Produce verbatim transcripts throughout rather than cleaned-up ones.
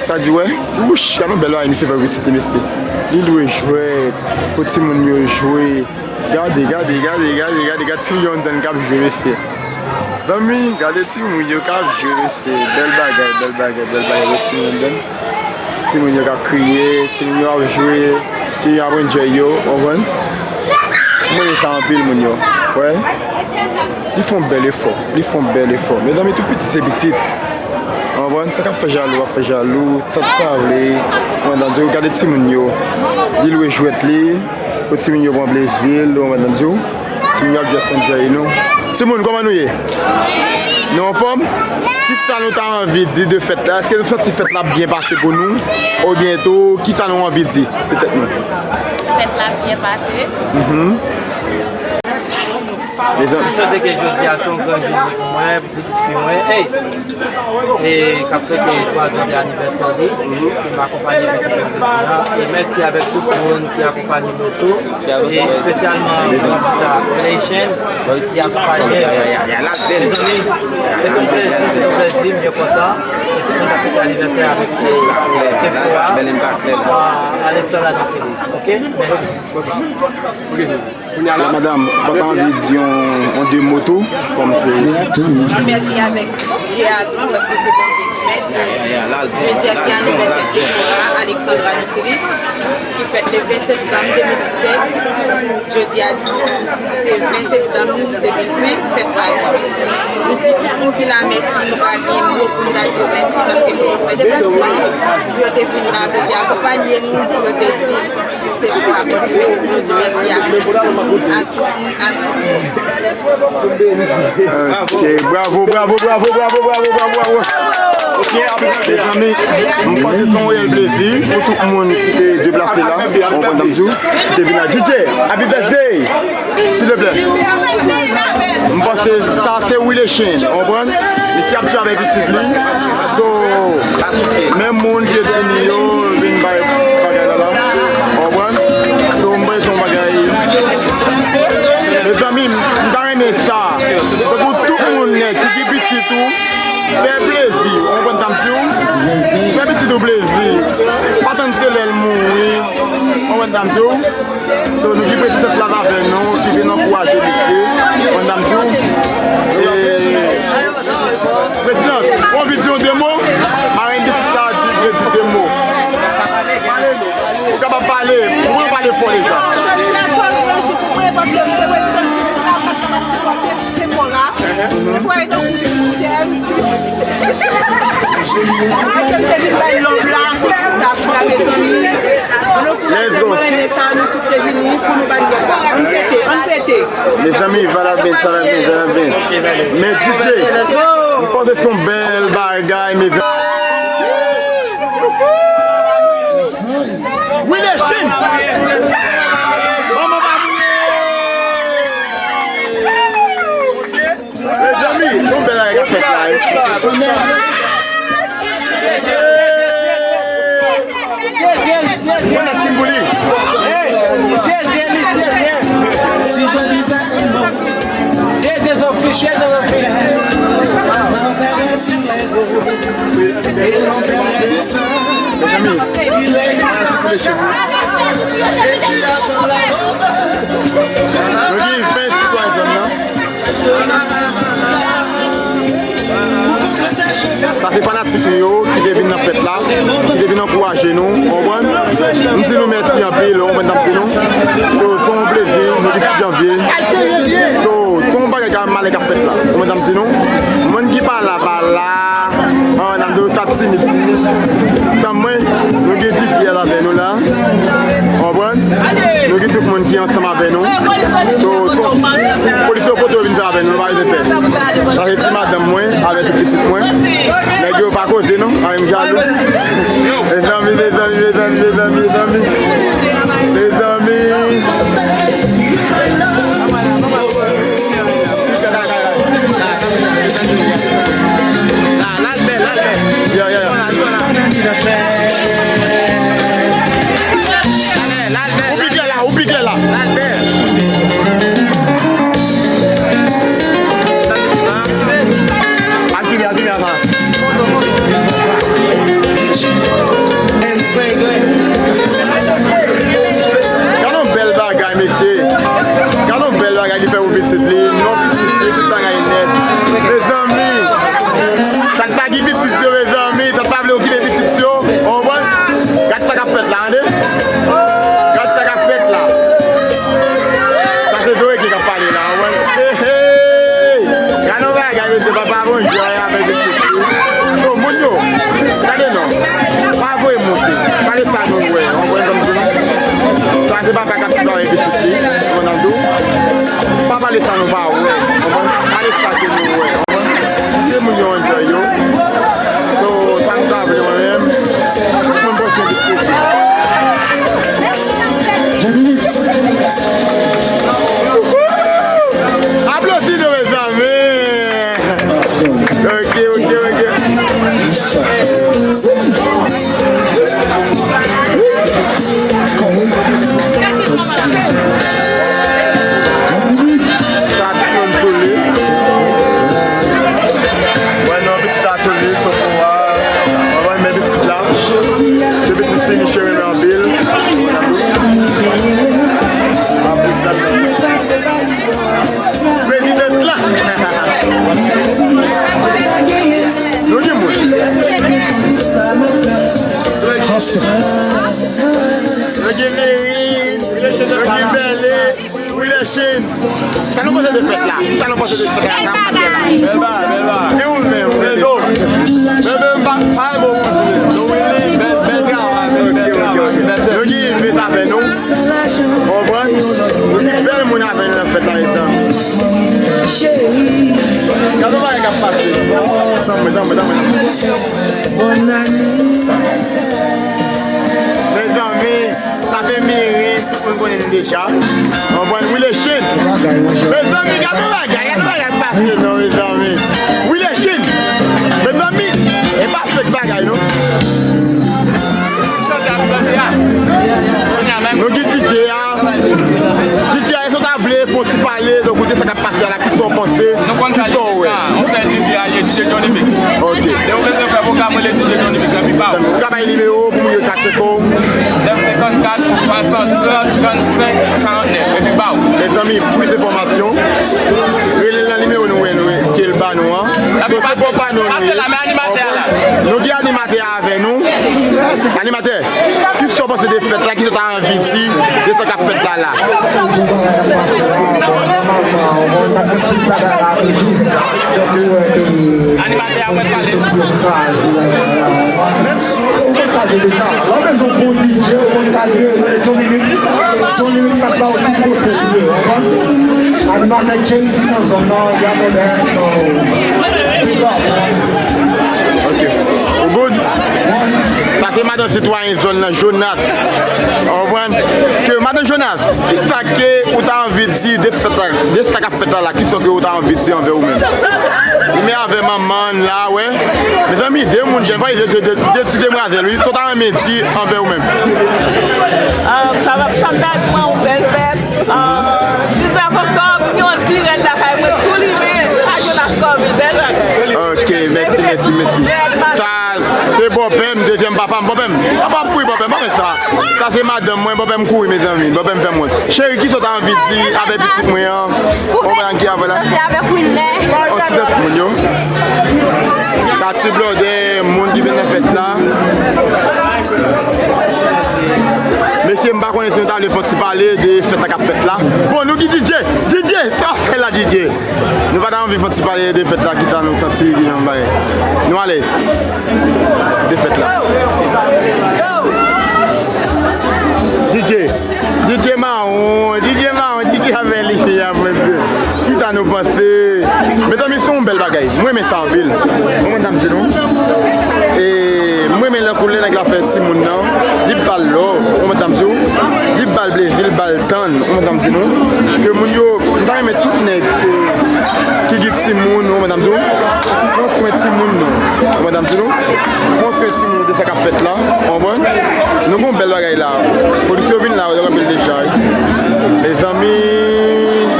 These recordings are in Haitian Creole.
Sa di, wè. Wouch, gade yon bèl bagay misye fè pou pitit li, mesye. Li lwe jwèt pou timoun yo jwe. Gade, gade, gade, gade, gade, gade timoun yo anndan k ap jwe, mesye. Zanmi, gade timoun yo k ap jwe, mesye. Bèl bagay, bèl bagay, bèl bagay pou timoun anndan. Timoun yo k ap kriye, timoun yo ap jwe, timoun yo ap enjoy yo, w konprann? Mwen renmen sa anpil, moun yo. Wè. Li fè yon bèl efò. Li fè yon bèl efò. Mezanmi, tout pitit se pitit. Ou konprann? Sa k ap fè jalou, ap fè jalou, sa k pa vle. Ou konprann sa m di w? Gade timoun yo. Li lwe jwèt li, pou timoun yo pran plezi l, ou konprann sa m di w? Timoun yo ap just enjoy nou. Timoun, kòman nou ye? Nou anfòm? Kisa nou ta anvi di de fèt la? Èske nou santi fèt la ap byen pase pou nou? Oubyen tou, kisa nou anvi di de tèt nou? Fèt la byen pase. Mhm. Mezanmi. M swete ke jodi a se yon gran jounen pou mwen, pou pitit fi mwen, ey, e k ap fete twa zan de anivèsè li, ke m akonpanye pitit mwen jodi a. E mèsi avèk tout moun ki akonpanye nou tou, e espesyalman Relation, ki akonpanye mezanmi. Se yon plezi, se yon plezi, m byen kontan. E tout moun k ap fete anivèsè avèk, e, Sephora, Alexandra Dosilis. Ok? Mèsi. Ok, sir. Kounye a la, madanm, ou pa ta anvi di yon, yon de mo tou, kòm se. Mwen di mèsi avèk Dye avan, paske se Bondye ki mèt. Jodi a se anivèsè Sephora Alexandra Lucilis, ki fèt le ven septanm de mil disèt. Jodi a se ven septanm de mil ven, fèt pa li. Nou di tout moun ki la mèsi, nou pa gen mo pou n ta di yo mèsi, paske pou yo fè deplasman yo, pou yo te vin la, pou yo te akonpanye nou, pou yo te di, se pou apòt fè, nou di mèsi a, a tout moun, a tout moun. Ok, bravo, bravo, bravo. Ok, mezanmi, m panse se yon reyèl plezi pou tout moun ki te deplase la, ou konprann sa m di w, ki te vin la. D J, happy birthday! Silvouplè. M panse sa se Relation, ou konprann? Li ki ap jwe avèk pitit li. So, menm moun ki te vini yo, vin bay bagay la la. Ou konprann? So, m panse se yon bagay. Mezanmi, m ta renmen sa. Se pou tout moun nèt ki gen pitit ou, fè plezi. Ou konprann sa m di w? Fè pitit ou plezi. Pa tann se lè l mouri. Ou konprann sa m di w? So, nou gen prezidan la avè nou, ki vin ankouraje misye, konn dam di w. E, prezidan, ou anvi di yon de mo? Marenn de sa di, vle di de mo. Ou kapab pale, ou konn pale fò deja. Jodi a, sa mwen, se pou mwen, paske mwen se prezidan, se pou mwen la. Mwen tankou de misè, m di. Ay, ke m te vin bay love la, pou sa, pou la, mezanmi. Nou kouraje, mwen renmen sa, nou tout te vini, pou nou bay love la. Ann fete, ann fete. Mezanmi, valabent, valabent, valabent. Men D J, m panse se yon bèl bagay, mezanmi. Wi, mechin! Manman pa mouri! Mezanmi, yon bèl bagay k ap fèt la, wi. Mwen ap vin pou li. Hey, Zeze, li, Zeze. Zeze, Zofi, Zeze, Zofi. Mezanmi, nou gen ven sitwayen zòn nan. Sa se fanatik nou yo ki te vin nan fèt la, ki te vin ankouraje nou, ou konprann? M di nou mèsi anpil, ou konprann sa m di nou? So, se yon plezi, nou gen ti janvye. So, se yon bagay ki malè k ap fèt la, ou konprann sa m di nou? Moun ki pa la, pa la. An, n ap di w sa timid. Tanm mwen, nou gen D J avè nou la. Ou konprann? Nou gen tout moun ki ansanm avè nou. So, so, polis yo foto yo vin fè avè nou, nou pa bezwen pè. Sa se ti madanm mwen, avè tout pitit mwen. Nèg yo pa koze non, a, m jalou. Mezanmi, mezanmi, mezanmi, mezanmi, mezanmi. Mezanmi. La, la l bèl, la l bèl. Yeah, yeah, yeah. Ou pi klè la, ou pi klè la. Al fini, al fini, al fini. Ok, ok, ok. Sa tounn sou li. Wè non, pitit la sou li, sou pouwa. Wè, men pitit la. Se pitit fini cheri anpil. Prezidant la. Nou gen moun. Nou gen meri. Nou gen bèle. Wi, lè Chin. Sa nou panse de fèt la? Sa nou panse de fèt la? Bèl bagay. Bèl bagay, bèl bagay. E ou menm? Bèl do. Bèl, bèl, pa, pa bon pou di. Nou, wi, bèl, bèl travay, bèl, bèl travay. Nou gen Yves avè nou. Konprann? Nou gen bèl moun avè nou nan fèt la, mezanmi. Gade bagay k ap pase. Mezanmi, mezanmi, mezanmi. Mezanmi, sa se Miri, tout moun konnen li deja. Konprann? Wi, lè Chin. Mezanmi, gade bagay, gade bagay k ap pase non, mezanmi. Wi, lè Chin. Mezanmi, e pa fake bagay non. Nou gen D J a. D J a, èske w ta vle fè yon ti pale, donk, kote sa k ap pase a la, kisa w panse? Nou konn sa ki sa w wè? Deja. Yon sèl D J a ye, D J Johnny Mix. Ok. Lè w bezwen fè pwogram, rele D J Johnny Mix, epi ba w. Ou ka bay nimewo w pou moun yo ka tcheke w. Nèf senkannkat, swasann, trant, trannsenk, karantnèf, epi ba w. Mezanmi, pou plis enfòmasyon, rele l nan nimewo nou wè, nou wè, ke l ba nou an. Epi pase, pase la, men animatè a la. Nou gen animatè a avè nou. Animatè, kisa w panse de fèt la? Kisa w ta anvi di de sa k ap fèt la la? Animatè a mwen pale. Ou konn sa deja. Lè w bezwen bon D J, ou konn sa deja. Johnny Mix, Johnny Mix ap ba w tout kote pou yo, w konprann? Animatè James nan zòn nan, y ap fè bèl. Ok. Ou good? Sa se madan sitwayen zòn nan, Jonas. Ou konprann? Ke madan Jonas, kisa ke ou ta anvi di de fèt la, de sa k ap fèt la la, kisa ke ou ta anvi di anvè ou menm? Li menm avè manman l la, wè. Mezanmi, de moun jèn, de, de, de, de ti demwazèl, wi. Sa w ta renmen di anvè ou menm? Ah, sa va, sa m ta di mwen, yon bèl fèt. Ah, diznèf oktòb, yon pi rèd lakay mwen, tou limen, pa gen maskòv, bèl bagay. Ok, mèsi, mèsi, mèsi. Sa, se bòpè m, dezyèm papa m, bòpè m. Apa kouri bòpè m, pa fè sa. Sa se madanm mwen, bòpè m kouri, mezanmi, bòpè m fè m wont. Cheri, kisa w ta anvi di avè pitit mwen an? Ou konprann ki avè la? Danse avèk Winley. On ti dans moun yo. Sa ti blòdè, moun ki vin nan fèt la. Mesye, m pa konnen si nou ta vle fè yon ti pale de fèt la k ap fèt la. Bon, nou gen D J. D J, sa w ap fè la, D J? Nou pa ta anvi fè yon ti pale de fèt la, kisa nou santi ki jan bagay. Nou alèz de fèt la. D J, D J mawon, D J mawon, D J avè li, ya, mwen di. Kisa nou panse? Mezanmi, se yon bèl bagay. Mwen renmen sa anpil. Ou konprann sa m di nou? E mwen renmen lè koulè nèg la fè timoun nan. Li ba l love, ou konprann sa m di w? Li ba l plezi, li ba l tann, ou konprann sa m di nou? Ke moun yo, m ta renmen tout nèg, e, ki gen timoun, ou konprann sa m di w? Pran swen timoun nou, ou konprann sa m di nou? Pran swen timoun de sa k ap fèt la, ou konprann? Nou gen yon bèl bagay la. Polis yo vin la, yo anpil deja, wi. Mezanmi,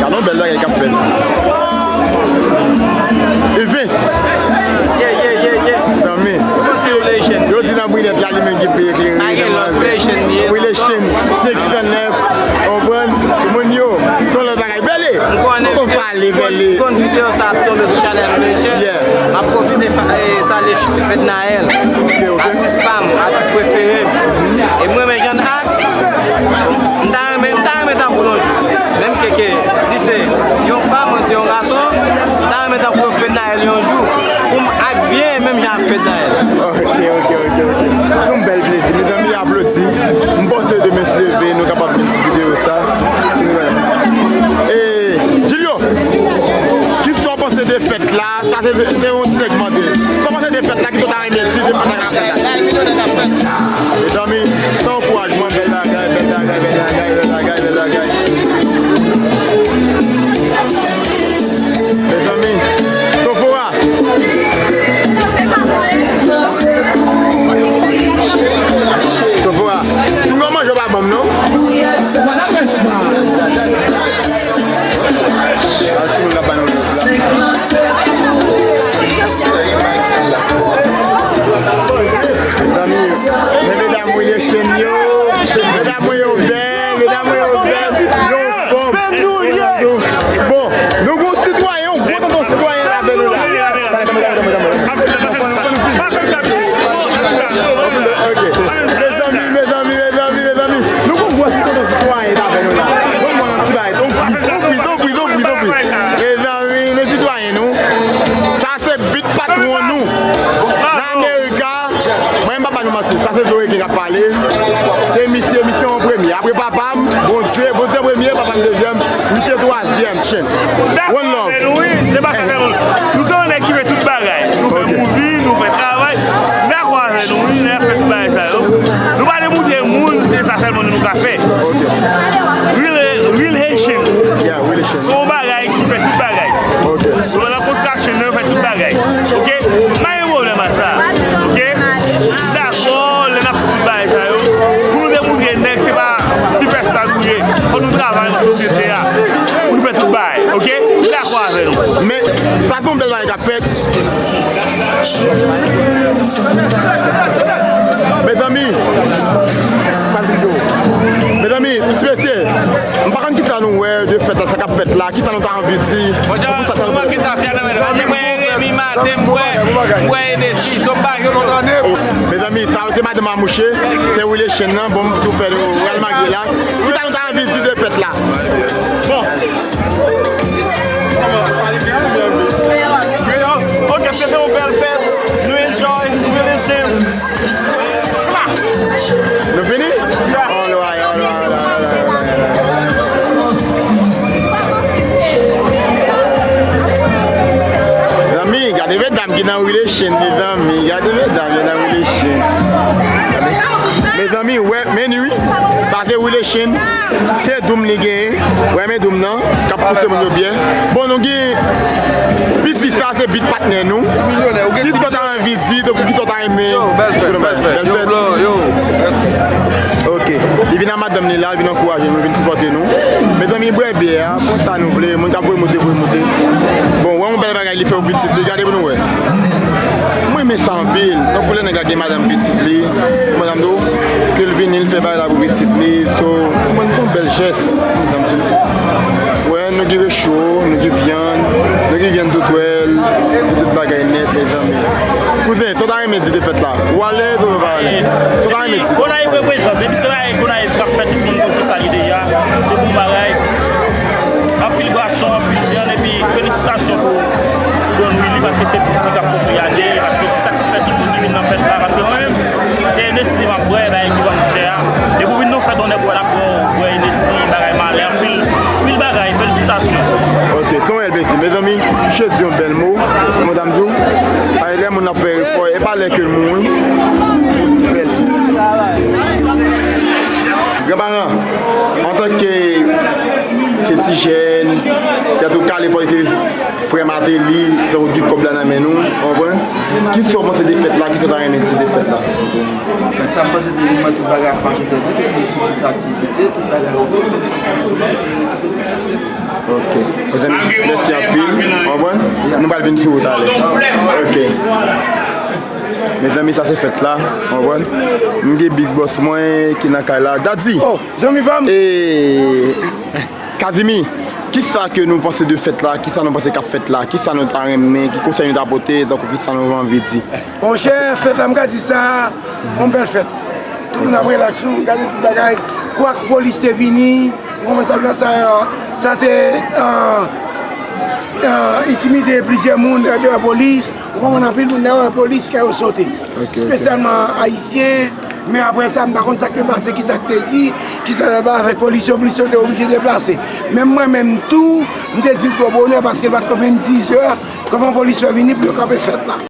gade yon bèl bagay k ap fèt. Evens. Yeah, yeah, yeah, yeah. Zanmi. Ou panse yo lè jèn? Yo di nan brinèt la, li menm ki pi eklere. Pa gen lòt, wi, lè jèn li ye. Wi, lè jèn. Senk san nèf. Konprann? Moun yo, se yon lòt bagay. Bèle! M konnen. Ou pale, Bèle. M konn videyo sa ap tonbe sou chanèl Legend. Yeah. M ap pwofite fa-, e, salye fèt Nayèl. Ok, ok. Atis pa m, atis prefere m. E m renmen jan l ak. M ta renmen, m ta renmen tankou l yon jou. Menm ke, ke li se yon fanm, mwen se yon gason, m ta renmen tankou yo fèt Nayèl yon jou. Pou m ak byen, menm jan ak fèt Nayèl. Ok, ok, ok, ok. Se yon bèl plezi. Mezanmi, aplodi. M panse demen si Dye vle, nou kapab vin ti videyo sa. E, Julio, kisa w panse de fèt la? Sa se, se yon ti nèg mande. Sa w panse de fèt la? Kisa w ta renmen di de fèt la k ap fèt la? Mezanmi, se yon ankourajman, bèl bagay, bèl bagay, bèl bagay, bèl bagay, bèl bagay. Mezanmi, Sofora, Pale, se misye, misye an premye. Apre papa m, Bondye, Bondye premye, papa m dezyèm, misye twazyèm. One love. Wi, se pa sa fè nou. Nou se yon nèg ki fè tout bagay. Nou fè movie, nou fè travay. Nou dakò avè nou, wi, nou fè tout bagay sa yo. Nou pa demoute moun, se sa sèlman nou ka fè. Real, real Haitian. Yeah, real Haitian. Se yon bagay ki fè tout bagay. Ok. Nou nan kontraksyon, nou fè tout bagay. Ok? M pa gen pwoblèm ak sa. Ok? M dakò, lè n ap fè tout bagay sa yo. Pou nou demoute nèg, se pa ti fè sa nou ye. Fò nou travay nan sosyete a. Pou nou fè tout bagay. Ok? M dakò avè nou. Men, sa se yon bèl bagay k ap fèt. Mezanmi, mezanmi, mesye, m pa konn kisa nou wè de fèt la, sa k ap fèt la, kisa nou ta anvi di. Mezanmi, sa se madanm Amouche, se Willy Chen nan, bon, m tou fè Royal Magye la. Kisa nou ta anvi di de fèt la? Bon. Ok, se te yon bèl fèt. Nou enjoy, nou relese. Nou fini? Alright, alright, alright, alright. Zanmi, gade medam ki nan Willy Chen, mezanmi. Gade medam ki nan Willy Chen. Mezanmi, wè, men wi. Sa se Willy Chen. Se doum li genyen. Wè, men doum nan. K ap pouse moun yo byen. Bon, nou gen Piti, sa se beat patnè nou. Kisa w ta anvi di, donk, kisa w ta renmen? Yo, bèl fèt, bèl fèt. Yo, bèl fèt. Yo, bro, yo. Ok. Li vin ak madanm li la, li vin ankouraje nou, vin sipòte nou. Mezanmi, bwè byè a, pran sa nou vle, moun k ap voye moute, voye moute. Bon, wè yon bèl bagay li fè pou pitit li, gade pou nou wè. Mwen renmen sa anpil. Tankou lè nèg la gen madanm pitit li, madanm tou, ke l vini, l fè bagay la pou pitit li. So, mwen, se yon bèl jès. Wè, nou gen recho, nou gen vyann, nou gen vyann toutwèl, tout bagay nèt, mezanmi. Kouzen, sa w ta renmen di de fèt la? Ou alèz ou pa alèz? Sa w ta renmen di? Gonayiv reprezante, depi se bagay Gonayiv k ap fè tout moun konn kisa li deja. Se bon bagay. Anpil bwason, anpil vyann, epi felisitasyon pou, pou Don Willy, paske se plis li k ap konpli ale, paske sa ki fè tout moun ki vin nan fèt la, paske mwen menm, se N S T M ap bwè, bagay ki ban m chè a. Depi w vin nan fèt, on nèg wè l ap bwè, w bwè N S T M, bagay malè, anpil, anpil bagay, felisitasyon. Ok, se yon bèl plezi. Mezanmi, misye di yon bèl mo, mwen ta m di w, ay, lè moun ap fè efò, e pa lè ke l mouri. Granparan, antanke se ti jèn, tèt ou kale, fò l se frè Mateli, fè w gen kòb la nan men nou, w konprann? Kisa w panse de fèt la? Kisa w ta renmen di de fèt la? Sa m panse de li, mwen, tout bagay ap mache byen, tout moun sou tout aktivite, tout bagay ap bon, m santi m sou byen, e, e, e, siksè. Ok. Mezanmi, mèsi anpil. W konprann? Nou pral vin sou ou talè. Ok. Mezanmi, sa se fèt la. W konprann? M gen Big Boss mwen ki nan kay la. Daddy! Oh, zanmi pa m! E, Kazimi, kisa ke nou panse de fèt la? Kisa nou panse k ap fèt la? Kisa nou ta renmen? Ki konsèy nou ta pote? Tankou kisa nou anvi di? Monchè, fèt la, m ka di sa, yon bèl fèt. Tout moun ap relaks, nou gade tout bagay. Kwak polis te vini, ou konprann sa, sa, sa te, euh, euh, entimide plizyè moun, dèyè polis, ou konprann anpil moun dèyè polis, kè yo sote. Ok, ok. Espesyalman Ayisyen, men apre sa, m pa konn sa k te pase, kisa k te di, kisa k te pase, polis yo, polis yo te oblije deplase. Menm mwen menm tou, m te di l twò bonè paske l pa t kanpe menm diz è, kòman polis fè vini pou yo kanpe fèt la?